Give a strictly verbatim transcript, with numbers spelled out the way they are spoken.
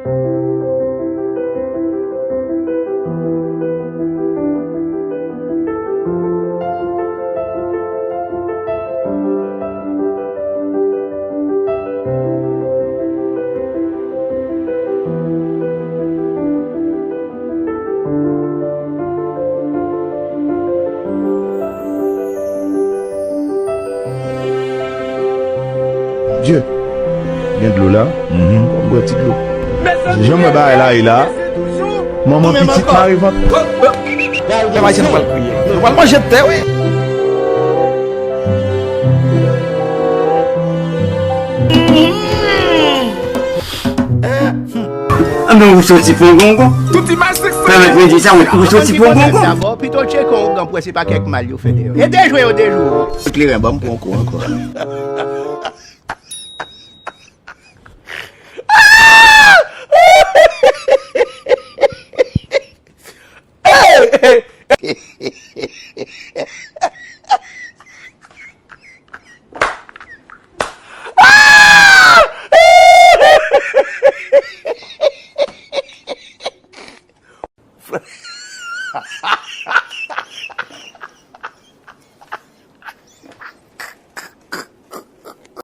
Dye, gen dlo la? Mhm. Bwè ti dlo. Jan mwen bagay la ye la. Manman pitit mare vant. Pèp ayisyen, nou pral kriye. Nou pral manje tè, wi. Anben ou soti Pongongon. Tout imaj seksyèl. Pèmèt mwen di sa, ou soti Pongongon. Dabò, pito tcheke yon ougan pwè se pa kèk mal yo fè deyò. E dejwe yo dejwe. Kleren, ban m pran yon kou ankò.